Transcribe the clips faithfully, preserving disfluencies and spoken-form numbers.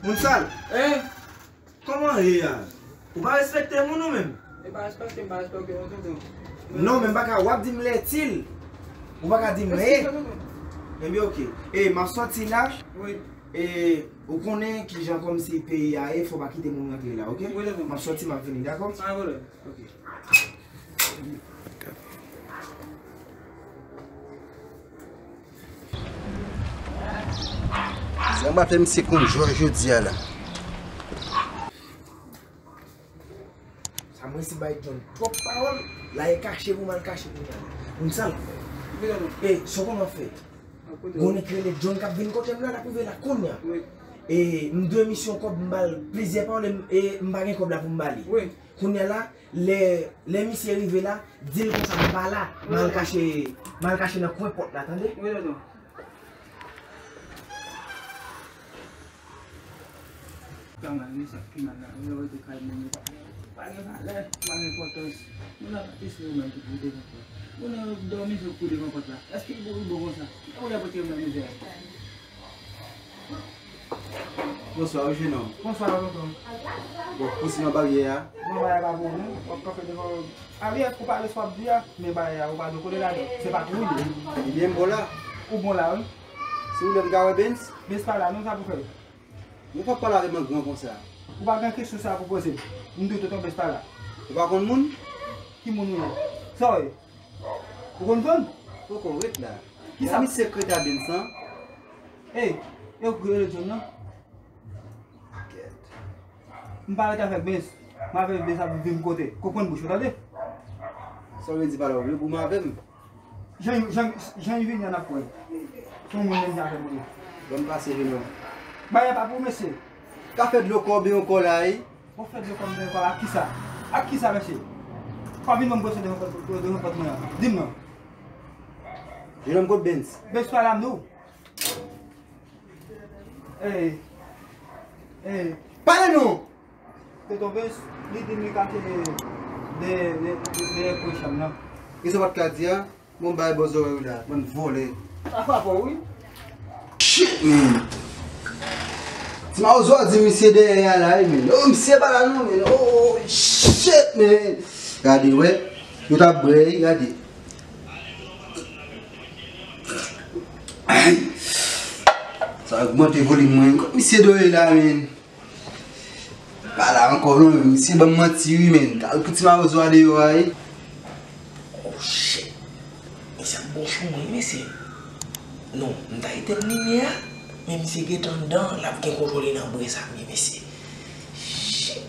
Moun sal. Hein? Kòman ye a? Ou pa respekte moun ou menm? E pa respekte, m pa respekte yon tonton. Non, men m pa ka, w ap di m lètil. Ou pa ka di m, e. Eskize, tonton. Ebyen, oke. E, m ap sòti la. Wi. E, ou konnen kijan kòmsi peyi a ye, fò w pa kite moun rantre la, oke? Wi, tonton. M ap sòti, m ap vini, dakò? Pa gen pwoblèm. Oke. Zan m ap fè misye konn jwè jodi a la. Sa mwen si bay John twòp pawòl, la e kache pou m al kache pou m al. Moun sal. E, sa w konn w ap fè? Gon nèg ki rele John k ap vin kote m la, l ap rive la kounye a. E, m dwe misye yon kòb, m ba l plizyè pawòl, e, m pa gen kòb la pou m ba li. Kounye a la, lè, lè misye rive la, di l konsa m pa la, m al kache, m al kache nan kwen pòt la, tande? Wi, tonton. Sa mal, men sa k pi mal la, lè w rete kay moun yo pa, pa gen valè, pa gen enpòtans. Moun nan pa te sere menm ki pou devan pòt. Moun nan dòmi sou kou devan pòt la. Èske l bon, bon konsa? Kite moun nan pote yo nan mizè. Bonswa, wi, jenòm. Bonswa, tonton. Bon, pouse nan baryè a. Bon, baryè pa pou ou, non. W ap kanpe devan. A wi, èske ou pa wè sa w ap di a? Men baryè a, ou pa dwe kole ladan. Se pa pou ou li ye. Ebyen, m bon la. Ou bon la, wi. Si w vle m ka wè Bens? Bens pa la, non, sa pou fè. Ou p ap pale avè m an gran konsa. Ou pa gen kesyon sa pou poze m. M di w tonton Bens pa la. Ou pa konn moun? Ki moun ou ye? Sa w ye? Ou konn vann? Poko, ret la. Kisa? Misye kreta Bens lan. Ey, e ou ki rele John nan? Kèt. M pa ret avèk Bens. M avèk Bens ap vin kote. Konprann bouch ou, tande? Sa w vle di pa la, ou vle goumen avè m? Jan, jan, jan Junior n ap kwè. Se yon moun menm jan avè m ou ye. Ban m pase, Junior. Bagay pa pou mesye. Ka fè dlo kò oubyen yon kò la, wi. Ou fè dlo kò m, dlo kò ak kisa? Ak kisa, mesye? Pa vin ban m presyon devan pòt, devan pòt mwen an. Di m non. Junior, kote Bens? Bens pa la m di w. Ey. Ey. Pale non! Te tonbe, li di m li kache de, de, de, de, de kwen chanm nan. Kisa w pa t ka di a? Bon, bay bò zòrèy ou la, bann vòlè. Sa pa fò, wi. Shit, man. Ti mawozo a di misye dèyè a la, wi, man. Oh, misye pa la non, man. Oh, shit, man. Gade, wè. Yo t ap bwè, wi, gade. Ay. Sa ogmante volim mwen. Kot misye dòmi la, man? Pa la ankò non, men misye ban m manti wi, men. Al pou ti mawozo a deyò a, wi. Oh, shit. Mesye ap bon sou mwen, wi, mesye. Non, m ta etèn limyè a, men misye gentan anndan, l ap gen kontwòl li nan bwè sa, wi, mesye. Shit.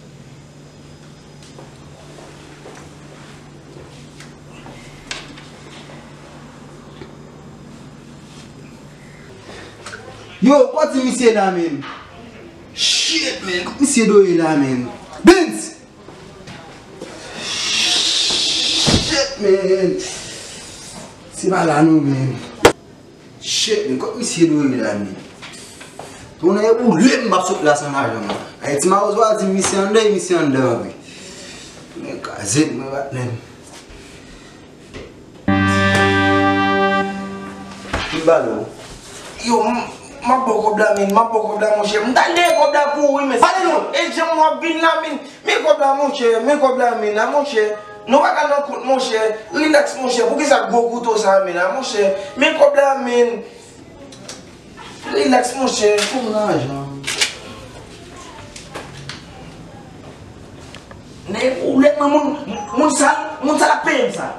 Yo, kote misye la, menm? Shit, man, kote misye dòmi la, menm? Bens! Shit, man! Se pa la non, menm. Shit, men kot misye dwe ye la, men? Tonnè boule m, m p ap sot la san lajan, mwen. Ayiti mawozo a di misye anndan, e misye anndan vre. Men kraze m, mwen bat men. Ki balo? Yo, m, m ap ba w kòb la, men, m ap ba w kòb la, monchè. M t al dèyè kòb la pou ou, wi, men. Pale non! E jan w ap vin la, men. Men kòb la, monchè, men kòb la, men, la, monchè. Nou pa ka nan kont, monchè. Rilaks, monchè. Poukisa gwo kouto sa, men, la, monchè? Men kòb la, men. Rilaks, monchè. Fè m lajan. Nèg ou lèt mwen, moun, moun sa, moun sa ap peye m sa.